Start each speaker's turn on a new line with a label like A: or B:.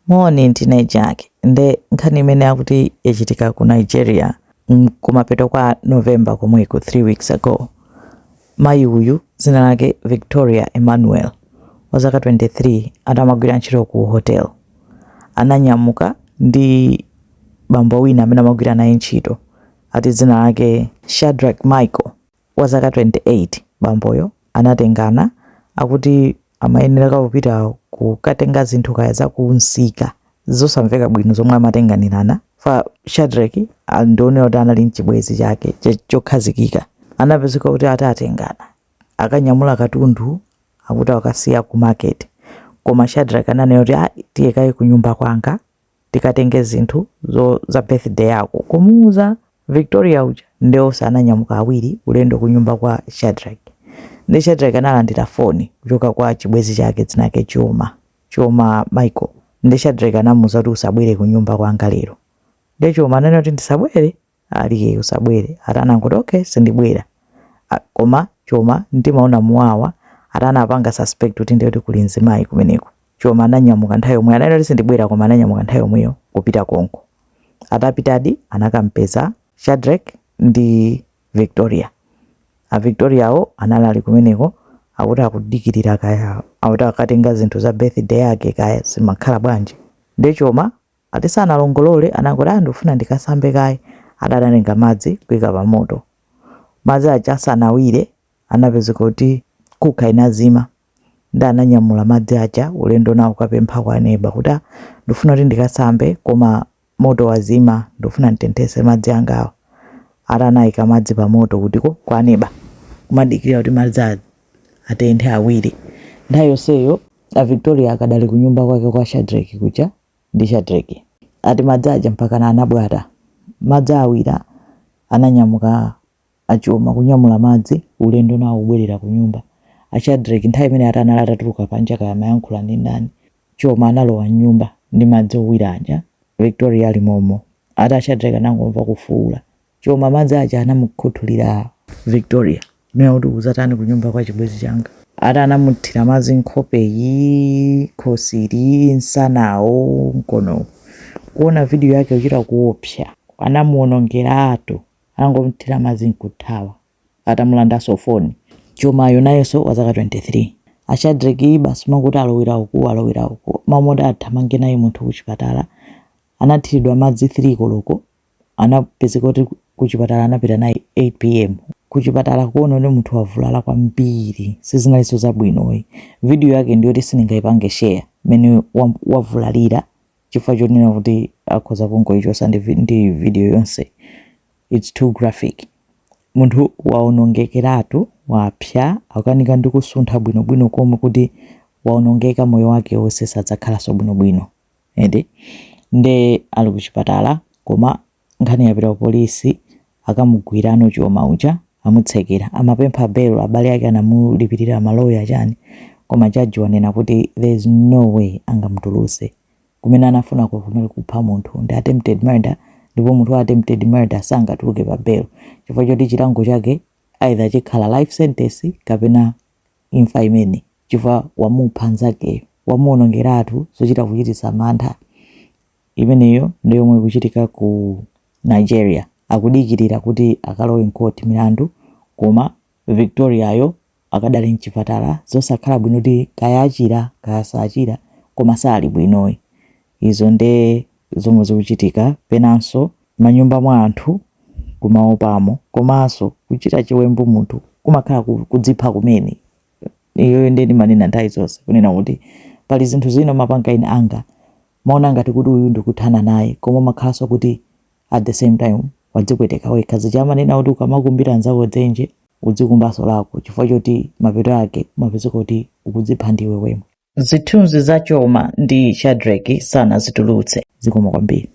A: Moni, ndine Jack. Nde nkhani imene akuti yachitika ku Nigeria kumapeto kwa November komweko, 3 weeks ago. Mayi uyu dzina lake Victoria Emmanuel, wa zaka 23, atamagwira ntchito ku hotel, ananyamuka ndi bambo wina amene amagwira naye ntchito, ati dzina lake Shadrack Michael, wa zaka 28. Bamboyo anatengana, akuti amayenera kupita kukatenga zinthu kaya za kumsika, zosamveka bwino zomwe amatenganirana. Fa Shadrack ndionera kuti anali mchibwezi chake chokhazikika. Anapezeka kuti atatengana akanyamula katundu, akuti akasiya ku market, koma Shadrack ananena kuti, "Ah, tiye kaye ku nyumba kwanga tikatenge zinthu za birthday yako," kumuuza Victoria uja. Ndeonse ananyamuka awiri ulendo ku nyumba kwa Shadrack. Ndi Shadrack analandira foni kuchoka kwa chibwezi chake, dzina lake Chioma, Chioma Michael. Ndi Shadrack anamuuza kuti, "Usabwere ku nyumba kwanga lero." Ndi Chioma ananena kuti, "Ndisabwere?" "Aliye, usabwere." Ati anangoti, "Okay, sindibwera." Ah, koma Chioma mtima unamuwawa, ati anapanga suspect kuti ndiye kuti kuli mzimayi kumeneko. Chioma ananyamuka nthawi yomwe ananena kuti sindibwera, koma ananyamuka nthawi yomweyo kupita konko. Atapitadi anakampeza Shadrack ndi Victoria. A Victoriawo anali ali kumeneko, akuti akudikirira kaya akuti akatenga zinthu za birthday yake, kaya zimakhala bwanji. Ndi Chioma ati sanalongolole, anangoti, "Ah, ndikufuna ndikasambe kaye." Adanatenga madzi kuyika pa moto. Madzi aja asanawire, anapezeka kuti cooker inazima. Ndi ananyamula madzi aja ulendo nawo kukapempha kwa neba kuti, "Ah, ndikufuna kuti ndikasambe, koma moto wazima, ndikufuna nditenthese madzi angawa." Ati anayika madzi pa moto kutiko kwa neba, kumadikirira kuti madzi atenthe awiri. Nthawi yonseyo a Victoria akadali kunyumba kwake kwa Shadrack kuja ndi Shadrack. Ati madzi aja mpakana anabwata, madzi awira. Ananyamuka achioma kunyamula madzi ulendo nawo kubwerera ku nyumba. A Shadrack nthawi imene ati anali atatuluka panja, kaya amayankhula ndi ndani, Chioma analowa mnyumba ndi madzi owira aja, Victoria ali momo. Ati a Shadrack anangomva kufuula. Chioma madzi aja anamukhuthulira Victoria, nena kuti, "Uzatani ku nyumba kwa chibwenzi changa?" Ati anamuthira madzi nkhopeyi, khosili, nsanawo, mkonowo. Kuona video yake kuchita kuopsa. Anamuonongeratu, anangomuthira madzi nkuthawa, atamulandanso foni. Chiomayo nayenso wa zaka 23. A Shadrack basi makuti alowera uku, alowera uku, mamoti athamange naye munthu kuchipatala. Anathiridwa madzi 3 koloko, anapezeka kuti kuchipatala anapita naye 8 p.m. Kuchipatala kuona kuti munthu wavulala kwambiri, sizinalinso zabwinoyi. Video yake ndiyoti sindingayipange share mmene wavulalira, chifukwa chonena kuti akhoza kungoyichosa ndi video yonse, it's too graphic. Munthu waonongekeratu, wapya, akukanika ndi kusuntha bwinobwino komwe, kuti waonongeka moyo wake wonse, sadzakhalanso bwinobwino ende. Nde ali kuchipatala, koma nkhani yapita ku polisi, akamugwirano Chioma uja, amutsekera. Amapempha bail, abale ake anamulipirira maloya chani, koma jaji wanena kuti there is no way angamutuluse. Kumene anafuna kunali kupha munthu, ndi attempted murder, ndipo munthu wa attempted murder sangatuluke pa bail, chifukwa choti chilango chake either chikhala life sentence kapena imfa imene, chifukwa wamupha nzakeyo, wamuonongeratu, zochita kuchititsa mantha. Imeneyo ndi yomwe ikuchitika ku Nigeria. Akudikirira kuti akalowe mkoti milandu, koma Victoriayo akadali mchipatala, zosakhala bwino kuti kaya achira kaya sachira, koma sali bwinoyi. Izo nde zomwe zikuchitika penanso manyumba mwa anthu, kumaopamo, komanso kuchita chiwembu munthu kumakhala kudzipha kumene. Iyoyo ndiye ndimanena nthawi zonse kunena kuti pali zinthu zina mapanga ine anga maona ngati kuti uyu ndikuthana naye, koma umakhalanso kuti at the same time wadzipweteka wekha. Zija amanena kuti ukamakumbira anzako dzenje, udzikumbanso lako, chifukwa choti mapeto ake umapezeka kuti ukudzipha ndiwe wemwe. Zithunzi za Chioma ndi Shadrack sanazitulutse. Zikomo kwambiri.